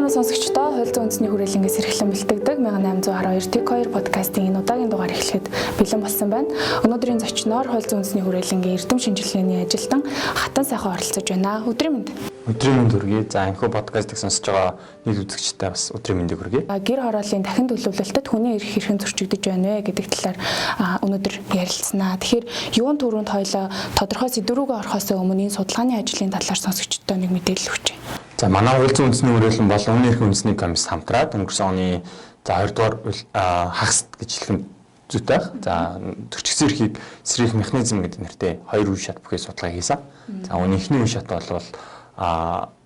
Сайн уу сонсогчдоо, хууль зүйн үндэсний хүрээлэнгээс эрхлэн бэлтгэдэг 1812 Тэг 2 подкастын энэ удаагийн дугаар эхлэхэд бэлэн болсон байна. Өнөөдрийн зочноор хууль зүйн үндэсний хүрээлэнгийн эрдэм шинжилгээний ажилтан Хатан сайхан оролцож байна. Өдрийн мэнд. Өдрийн мэнд хүргэе. За, энэхүү подкастыг сонсож байгаа нийт үзэгчдээ бас өдрийн мэндийг хүргэе. Гэр хорооллын дахин төлөвлөлтөд хүний эрх хэрхэн зөрчигдөж байна вэ гэдэг талаар өнөөдөр ярилцсанаа. Тэгэхээр юун түрүүнд хоёлоо тодорхой сэдв рүүгээ орохоос өмнө энэ судалгааны ажлын талаар сонсогчдод нэг мэдээлэл өгч. За, манай хууль зүйн үндэсний хүрээлэн бол Өмнө эрхийн үндэсний комисс хамтраад өнгөрсөн оны за 2 дугаар хагас гэж хэлэх нь зүйтэй байх. За, зөрчигдсөн эрхийг сэргийх механизм гэдэг нэртэй хоёр үе шат бүхий судалгаа хийсэн. За, үүний эхний үе шат бол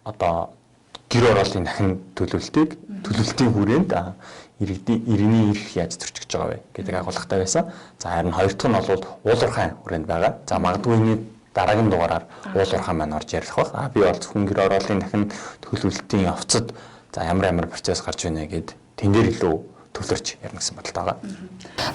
одоо гэр орооллын дахин төлөвлөлтийг төлөвлөлтийн хүрээнд иргэдийн иргэний эрх яаж зөрчигдөж байгаа вэ гэдэг агуулгатай байсан. За, харин хоёр дахь нь бол уулуурхайн хүрээнд байгаа. За, магадгүй энэ дараагийн дугаараар уулуурхайн маань орж ярих байх. А би бол зөвхөн гэр орооллын дахин төлөвлөлтийн явцад за ямар ямар процесс гарч байна гэд тэн дээр илүү төвлөрч ярина гэсэн бодолтой байгаа.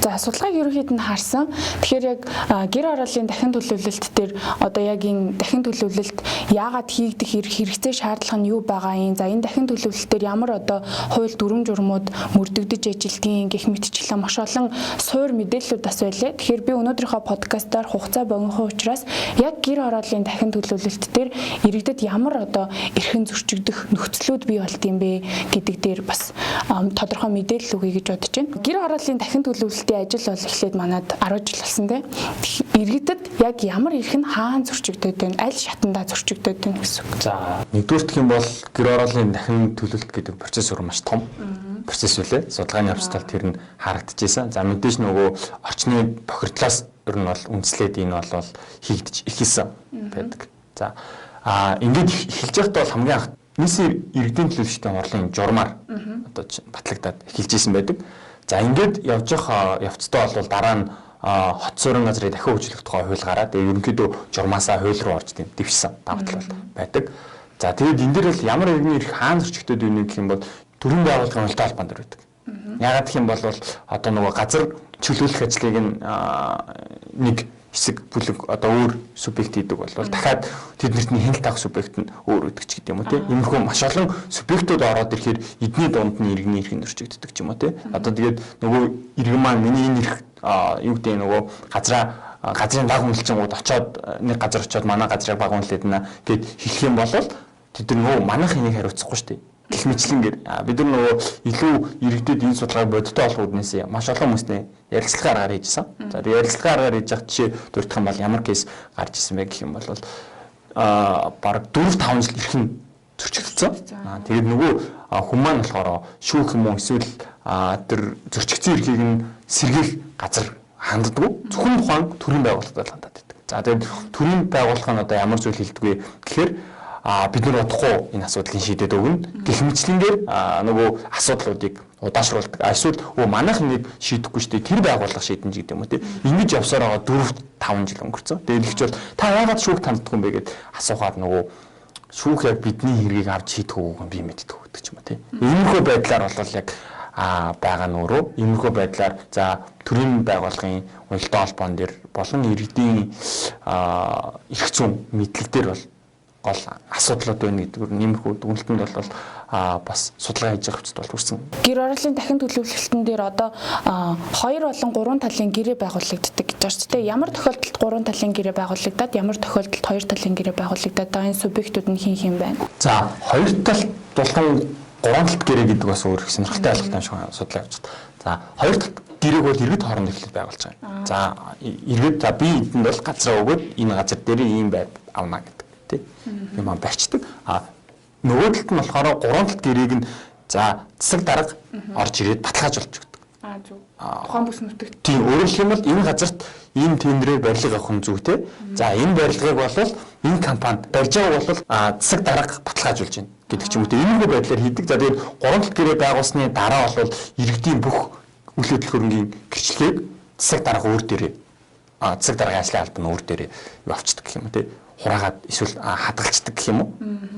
За, судалгааг ерөнхийд нь харсан. Тэгэхээр яг гэр хорооллын дахин төлөвлөлт дээр одоо яг энэ дахин төлөвлөлт яагаад хийгдэх хэрэгцээ шаардлага нь юу байгаа юм? За, энэ дахин төлөвлөлт дээр ямар одоо хууль дүрм журмууд мөрдөгдөж ажилтгийн гэх мэтчлэн маш олон суур мэдээллүүд бас байлээ. Тэгэхээр би өнөөдрийнхөө подкастаар хугацаа богинохон учраас яг гэр хорооллын дахин төлөвлөлт дээр иргэдэд ямар одоо эрхэн зөрчигдөх нөхцлүүд бий болд юм бэ гэдэг дээр бас тодорхой мэдээлэл өгье гэж бодож байна. Гэр хорооллын дахин төлөвлөлтийн ажил бол эхлээд манад 10 жил болсон тийм. Иргэдэд яг ямар эрх нь хаана зөрчигдөд байна, аль шатандаа зөрчигдөд байна гэсэн үг. За, нэгдүгээр гэх юм бол гэр хорооллын дахин төлөвлөлт гэдэг процесс өөр маш том процесс үлээ. Судалгааны явцдаа тэр нь харагдчихсэн. За, мэдээж нөгөө орчны бохирдлоос ер нь бол үндэслээд энэ бол хийгдэж эхэлсэн байдаг. За, ингээд эхэлж байхдаа бол хамгийн анх нийсийн иргэдийн төлөөлөгчдийн хурлын журмаар одоо батлагдаад эхэлж исэн байдаг. За, ингээд явж явах явцдаа бол дараа нь хот суурин газрыг дахин хөгжүүлэх тухай хууль гараад ерөнхийдөө журмаасаа хууль руу орж тийм дэвшсэн давтал бол байдаг. За, тэгээд энэ дээр бол ямар иргэний эрх хаана зөрчигдөд байна гэх юм бол төрийн байгууллагын уялдаа холбоон дээр байдаг. Яагаад гэх юм бол одоо нөгөө газар чөлөөлөх ажлыг нэг хэсэг бүлэг одоо өөр субъект хийдэг бол дахиад тэднэрт нь хяналт авах субъект нь өөр өгдөг ч гэдэг юм уу тийм. Иймэрхүү маш олон субъектууд ороод ирэхээр эдний дунд нь иргэний эрх нь зөрчигддөг ч юм уу тийм. Одоо тэгээд нөгөө иргэн маань миний энэ эрх юу гэдэг нөгөө газраа газрын баг үнэлчингууд очоод нэг газар очоод манай газрыг баг үнэлээд нэ гэд хэлэх юм бол тэд нар нөгөө манайх энийг хариуцахгүй шүү дээ. Гэх мэтлэнгээр бид нар нөгөө илүү иргэдэд энэ судалгааг бодиттой олох үүднээс маш олон хүмүүстэй ярилцлагын аргаар хийжсэн. За, тэгээ ярилцлагын аргаар хийж явах жишээ дурдах юм бол ямар кейс гарч исэн бэ гэх юм бол бараг 4-5 жил эрх нь зөрчигдсөн. Тэгээд нөгөө хүн маань болохоор шүүх юм уу эсвэл тэр зөрчигдсөн эрхийг нь сэргээх газар ханддаггүй. Зөвхөн тухайн төрийн байгууллагад хандаад байдаг. За, тэгээд төрийн байгууллага нь одоо ямар зүйл хэлдэг вэ гэхээр бид нар удахгүй энэ асуудлыг шийдээд өгнө. Гэх мэтлэнгээр нөгөө асуудлуудыг удаашруулдаг. Эсвэл манайх нэг шийдэхгүй шүү дээ. Тэр байгууллага шийдэн ч гэдэг юм уу тий. Ингэж явсаар байгаа 4-5 жил өнгөрцөн. Тэгээд ихч бол та яагаад шүүх танддаггүй юм бэ гэд асуухаар нөгөө шүүх яг бидний хэргийг авч шийдэх үгүй би мэддэг гэдэг ч юм уу тий. Иймэрхүү байдлаар бол яг байгаа нь өөрөө иймэрхүү байдлаар за төрийн байгууллагын уялдаа холбоон дээр болон иргэдийн эрх зүйн мэдлэг дээр бол гол асуудлууд байна гэдэг нэмэрхүү дүгнэлтэнд бол бас судалгаа хийж байгаа хувьцад бол хүрсэн. Гэр орооллын дахин төлөвлөлтөн дээр одоо 2 болон 3 талын гэрээ байгуулагддаг гэж байна шүү дээ. Ямар тохиолдолд 3 талын гэрээ байгуулагдаад, ямар тохиолдолд 2 талын гэрээ байгуулагдаад байгаа энэ субъектууд нь хин хин байна? За, 2 талт болон 3 талт гэрээ гэдэг бас өөр их сонирхолтой ойлголт юм шиг судалгаа явуулж байна. За, 2 талт гэрээг бол иргэд хооронд эхлээд байгуулж байгаа юм. За, иргэд за би энд бол газраа өгөөд энэ газар дээр ийм байр авна гэдэг тий. Юм аа барьцдаг. А нөгөө талд нь болохоор гурван талт гэрээг нь за засаг дарга орж ирээд баталгаажуулж өгдөг. Аа зөв. Тухайн бүс нутагт. Тийм, өөрөөр хэлбэл энэ газарт ийм тендерээр барилга авах нь зүйтэй. За, энэ барилгыг бол энэ компани барьж байгаа бол засаг дарга баталгаажуулж байна гэдэг ч юм уу тий. Иймэрхүү байдлаар хийдэг. За, тэгээд гурван талт гэрээ байгуулсны дараа бол иргэдийн бүх үйл хөдлөх хөрөнгийн гэрчлэгийг засаг дарга өөр дээрээ засаг даргын ажлын албан өөр дээрээ юу авчдаг гэх юм уу тий. Хураагаад эсвэл хадгалцдаг гэх юм уу?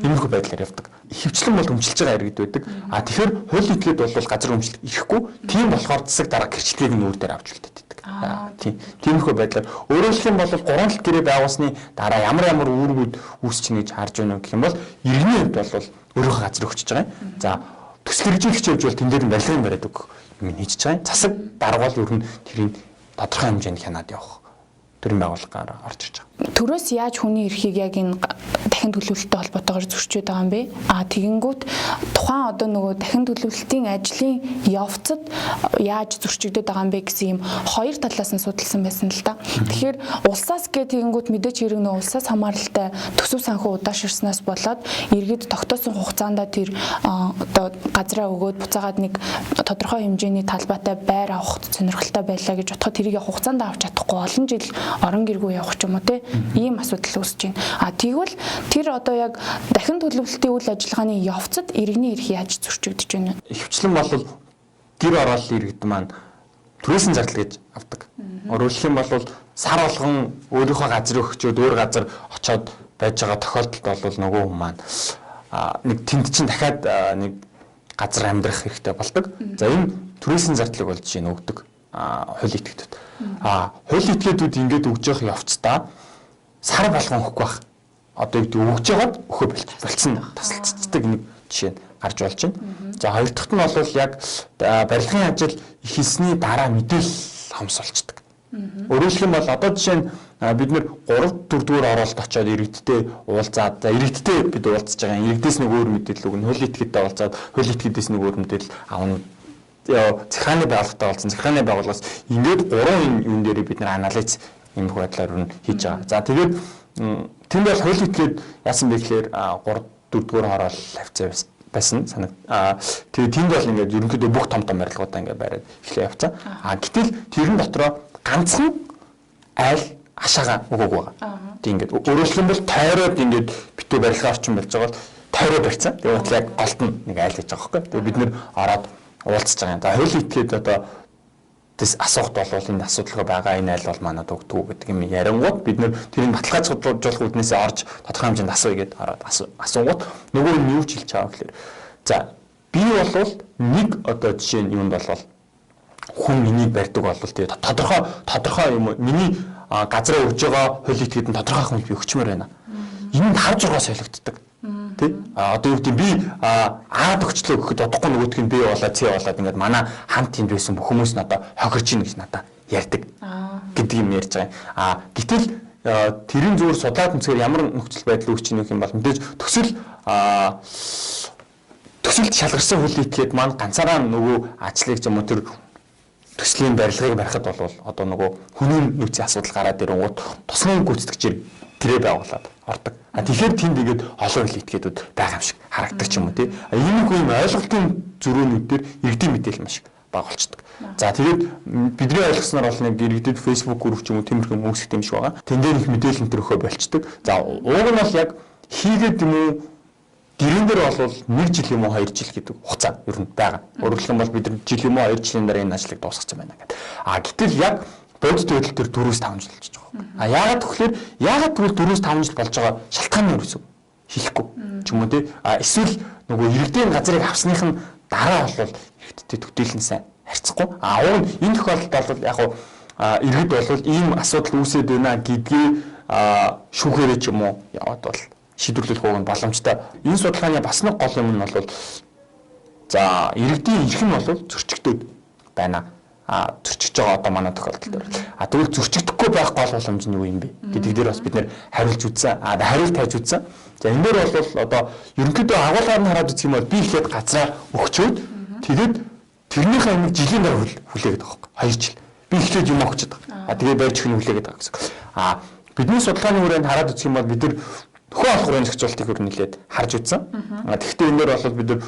Иймэрхүү байдлаар явдаг. Хөвчлэн бол өмчилж байгаа иргэд байдаг. А тэгэхээр хууль нийтлээд бол газар өмчлөх ирэхгүй. Тийм болохоор засаг дарга гэрчлэгийг нь өөр дээр авч үлдээдэг. Тийм. Тиймэрхүү байдлаар өөрөөр хэлэх юм бол гурван талт гэрээ байгуулсны дараа ямар ямар үүргүүд үүсч гэж харж байна гэх юм бол иргэний хувьд бол өөрийнхөө газрыг өчөж байгаа юм. За, Төсөл хэрэгжүүлэгч явж бол тэн дээр нь барилгын бариад өгөх юм хийж байгаа юм. Засаг дарга бол ер нь тэрийг тодорхой хэмжээнд хянаад явах төрийн байгууллагаар орж ирж байгаа. Төрөөс яаж хүний эрхийг яг энэ дахин төлөвлөлттэй холбоотойгоор зөрчөөд байгаа юм бэ? А тэгэнгүүт тухайн одоо нөгөө дахин төлөвлөлтийн ажлын явцад яаж зөрчигдөд байгаа юм бэ гэсэн юм хоёр талаас нь судалсан байсан л да. Тэгэхээр улсаас гэ тэгэнгүүт мэдээч хэрэг нөгөө улсаас хамааралтай төсөв санхүү удаашрснаас болоод иргэд тогтоосон хугацаанд тэр одоо газраа өгөөд буцаагаад нэг тодорхой хэмжээний талбайтай байр авах сонирхолтой байлаа гэж бодоход тэрийг хугацаанд авч чадахгүй олон жил орон гэргүй явах ч юм уу те ийм асуудал үүсэж байна. А тэгвэл тэр одоо яг дахин төлөвлөлтийн үйл ажиллагааны явцад иргэний эрх яаж зөрчигдөж байна вэ? Ихэвчлэн бол гэр орооллын иргэд маань түрээсэн зардал гэж авдаг. Өөрөлдөх юм бол сар болгон өөрийнхөө газрыг өгчөөд өөр газар очоод байж байгаа тохиолдолд бол нөгөө хүн маань нэг тэнд чинь дахиад нэг газар амьдрах хэрэгтэй болдог. За энэ түрээсэн зардлыг бол жишээ нь өгдөг хууль итгэдүүд. Хууль этгээдүүд ингээд өгж явах явцдаа сар болгон өгөхгүй байх. Одоо юу гэдэг өгж байгаад өхөө болцсон тасалцдаг нэг жишээ нь гарч болж байна. За хоёр дахь нь бол яг барилгын ажил эхэлсний дараа мэдээлэл хомсолцдог. Өөрөөр юм бол одоо жишээ нь бид нэр 3 4 дугаар оролт очиод иргэдтэй уулзаад, за иргэдтэй бид уулзж байгаа. Иргэдээс нэг өөр мэдээлэл өгнө. Хууль этгээдтэй уулзаад хууль этгээдээс нэг өөр мэдээлэл авна. Захиргааны байгууллагатай уулзсан, захиргааны байгууллагаас ингээд гурван юун дээр бид нар анализ ийм их байдлаар юу хийж байгаа. За тэгээд тэнд бол хууль этгээд яасан бэ гэхээр 3 4 дугаар хороол хавцаа байсан санаг. Тэгээд тэнд бол ингээд ерөнхийдөө бүх том том барилгуудаа ингээд бариад эхлээ явцсан. Гэтэл тэрэн дотроо ганцхан айл ашаага өгөөг байгаа. Тийм ингээд өөрөөр хэлбэл тойроод ингээд битүү барилгын орчин болж байгаа бол тойроо барьсан. Тэгээд яг голд нь нэг айл гэж байгаа байхгүй. Тэгээд бид нэр ороод уулзж байгаа юм. За хууль этгээд одоо тэс асуухт бол энэ асуудалгүй байгаа, энэ айл бол манад өгдөг гэдэг юм ярингууд бид нэр тэрийг баталгаажуулах үүднээсээ орж тодорхой хэмжээнд асууя гэдээ ороод асуугууд нөгөө нь юу ч хэлж байгаа гэхээр за би бол нэг одоо жишээ нь юунд бол хүн энийг барьдаг бол тэгээ тодорхой юм уу миний газраа өгж байгаа хууль этгээд нь тодорхой хүн би өгчмөр байна. Энэ нь 5 6 солигддог. Тэ? Одоо юу гэдэг би А төгчлөө гэхэд удахгүй нөгөөдг нь Б болоод С болоод ингээд манай хамт тэнд байсан бүх хүмүүс нь одоо хохирч ийн гэж надад ярьдаг гэдэг юм ярьж байгаа юм. Гэтэл тэрийн зүгээр судлаад үзэхээр ямар нөхцөл байдал үүсч ийн юм бол мэдээж төсөлд шалгарсан хууль этгээд маань ганцаараа нөгөө ажлыг юм уу тэр төслийн барилгыг барихад бол одоо нөгөө хүний нөөцийн асуудал гараад ирэнгүүт туслан гүйцэтгэжээр тэрэ байгуулад ордог. Тэгэхээр тэнд ингээд олон хууль этгээдүүд байгаа юм шиг харагдаг ч юм уу тий. Иймэрхүү юм ойлголтын зөрөөнүүд дээр иргэдийн мэдээлэл маш их бага болчдөг. За тэгээд бидний ойлгосноор бол нэг иргэдэд Facebook group ч юм уу тиймэрхүү юм үүсгэх юм шиг байгаа. Тэн дээр их мэдээлэл энэ төр өхөө болчдөг. За ууг нь бол яг хийгээд юм уу гэрэн дээр бол 1 жил юм уу 2 жил гэдэг хугацаа ер нь байгаа. Өөрөөр хэлбэл бид нар жил юм уу 2 жилийн дараа энэ ажлыг дуусгах юм байна гэдэг. Гэтэл яг бодит байдал дээр 4-5 жил болчихж байгаа. Яагаад тэгэхээр яагаад тэгвэл 4-5 жил болж байгаа шалтгаан нь ерөөсөө хэлэхгүй ч юм уу тий. Эсвэл нөгөө иргэдийн газрыг авсных нь дараа бол иргэдтэй төдийлөн сайн харьцахгүй. Уг нь энэ тохиолдолд бол яг иргэд бол ийм асуудал үүсээд байна гэдгээ шүүхээрээ ч юм уу яваад бол шийдвэрлэх уг нь боломжтой. Энэ судалгааны бас нэг гол юм нь бол за иргэдийн эрх нь бол зөрчигдөд байна. Зөрчигдөж байгаа одоо манай тохиолдолд дээр. Тэгвэл зөрчигдөхгүй байх гол боломж нь юу юм бэ гэдэг дээр бас бид нэр хариулж үзсэн. Хариулт хайж үзсэн. За энэ дээр бол одоо ерөнхийдөө агуулгаар нь хараад үзэх юм бол би ихэд газраа өгчөөд тэгээд тэрнийхээ нэг жилийн дараа хүлээгээд байгаа байхгүй. 2 жил. Би ихэд юм өгчөөд байгаа. Тэгээд барьж өгөх нь хүлээгээд байгаа гэсэн. Бидний судалгааны хүрээнд хараад үзэх юм бол бид нар нөхөө олох хүрээний зохицуултыг өөр нэлээд харж үзсэн. Тэгэхдээ энэ дээр бол бид нар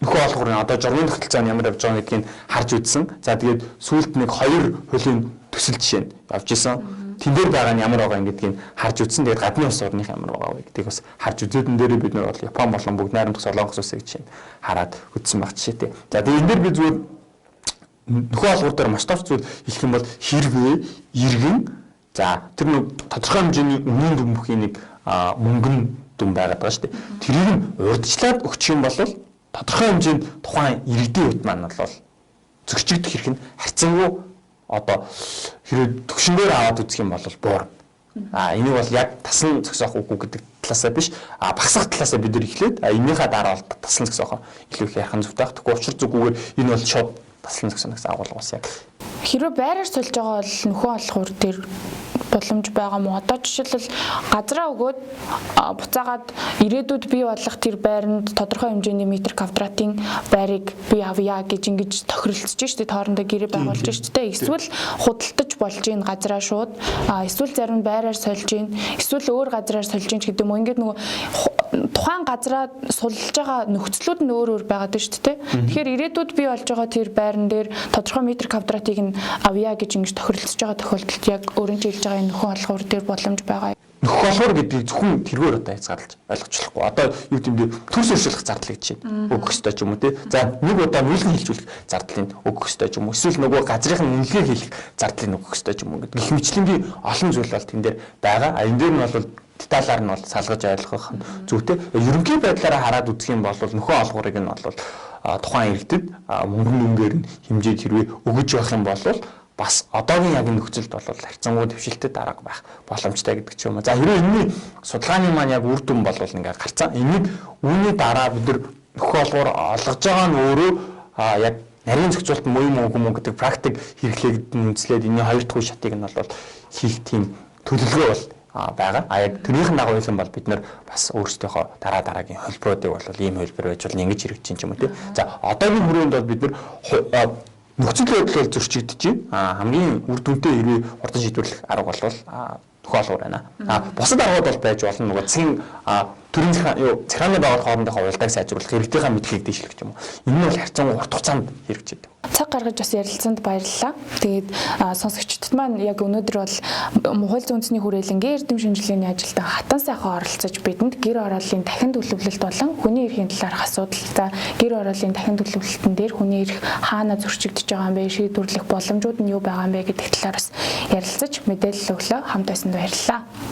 нөхөө олох хүрээний одоо журмын тогтолцоо нь ямар явж байгаа гэдгийг харж үзсэн. За тэгээд сүүлд нэг хоёр хуулийн төсөл жишээ нь явж исэн. Тэн дээр байгаа нь ямар байгаа гэдгийг харж үзсэн. Тэгээд гадны улс орных ямар байгаа вэ гэдгийг бас харж үзээд энэ дээр бид нар бол Япон болон бүгд найрамдах Солонгос улсыг жишээ нь хараад үзсэн баг жишээтэй. За тэгээд энэ дээр би зүгээр нөхөө олгоор дээр маш товч зүйл хэлэх юм бол хэрвээ иргэн за тэр нэг тодорхой хэмжээний үнийн дүн бүхий нэг мөнгөн дүн байгаад байгаа шүү дээ. Тэрийг нь урьдчилаад өгчих юм бол тодорхой хэмжээнд тухайн иргэдийн хувьд маань бол зөрчигдөх хэрэг нь харьцангуй одоо хэрэг төгшөнгөөр аваад үзэх юм бол буур. Энийг бол яг тасан зогсоох үгүй гэдэг талаасаа биш, багасгах талаасаа бид нар эхлээд энэнийхээ дараа бол таслан зогсоохоо илүү их ярих нь зүйтэй. Тэгэхгүй учир зүгүүгээр энэ бол шууд таслан зогсоно гэсэн агуулга бас яг. Хэрвээ байраар сольж байгаа бол нөхөн олохур дээр боломж байгаа мó? Одоо жишээлбэл газраа өгөөд буцаагаад ирээдүйд бий болох тэр байранд тодорхой хэмжээний метр квадратын байрыг би авъя гэж ингэж тохиролцож штэ, тоорондоо гэрээ байгуулж штэ. Эсвэл худалдаж болж ийн газраа шууд, эсвэл зарим нь байраар сольж ийн, эсвэл өөр газраар сольж ийн ч гэдэг юм уу. Ингээд нөгөө тухайн газраа суллж байгаа нөхцлүүд нь өөр өөр байгаад байна шүү дээ. Тэгэхээр ирээдүйд бий болж байгаа тэр байран дээр тодорхой метр квадратыг нь авъя гэж ингэж тохиролцож байгаа тохиолдолд яг өөрийн хэлж байгаа энэ нөхөн олгоор дээр боломж байгаа. Нөхөн олгоор гэдгийг зөвхөн тэргээр одоо хязгаарлаж ойлгочлохгүй. Одоо юу гэм бэ, төрс өөрчлөх зардлыг жишээ өгөх ёстой ч юм уу, тий. За, нэг удаа мөлгөн хилжүүлэх зардлыг өгөх ёстой ч юм уу. Эсвэл нөгөө газрын үнэлгээ хийх зардлыг өгөх ёстой ч юм уу гэдэг. Гэх мэтлэнгийн олон зүйл бол тэн дээр байгаа. А энэ дээр нь бол деталаар нь бол салгаж ойлгох нь зүйтэй. Ерөнхий байдлаараа хараад үзэх юм бол нөхөн олгуурыг нь бол тухайн иргэдэд мөнгөн дүнгээр нь хэмжээд хэрвээ өгөж явах юм бол бас одоогийн яг нөхцөлд бол харьцангуй дэвшилтэд арга байх боломжтой гэдэг ч юм уу. За, хэрвээ энэний судалгааны маань яг үр дүн бол ингээ гарцсан. Энийг үүний дараа бид нар нөхөн олгуур олгож байгаа нь өөрөө яг нарийн зохицуулалт муу юм уу гэдэг практик хэрэглээд үндэслээд энэний хоёр дахь үе шатыг нь бол хийх тийм төлөвлөгөө бол байгаа. А яг тэрнийхэн дагуу хэлэн бол бид нар бас өөрсдийнхөө дараа дараагийн хөлбруудыг бол ийм хөлбөр байж бол ингэж хэрэгжиж юм уу, тий. За, одоогийн хүрээнд бол бид нар нөхцөл байдал бол зөрчигдөж байна. Хамгийн үр дүнтэй хэрвээ хурдан шийдвэрлэх арга бол нөхөн олгоор байна. Бусад аргууд бол байж болно. Нөгөө цэн төрийн захирааны байгууллага хоорондынхоо уялдааг сайжруулах, иргэдийнхаа мэдлэгийг дэвшлэх юм уу. Энэ нь бол харьцангуй урт хугацаанд хэрэгжиж байдаг. Цаг гаргаж бас ярилцсанд баярлалаа. Тэгээд сонсогчдод маань яг өнөөдөр бол хууль зүйн үндэсний хүрээлэнгийн эрдэм шинжилгээний ажилтан Хатан сайхан оролцож бидэнд гэр хорооллын дахин төлөвлөлт болон хүний эрхийн талаарх асуудал, за гэр хорооллын дахин төлөвлөлтөн дээр хүний эрх хаана зөрчигдөж байгаа юм бэ, шийдвэрлэх боломжууд нь юу байгаа юм бэ гэдэг талаар бас ярилцаж мэдээлэл өглөө. Хамт байсанд баярлалаа.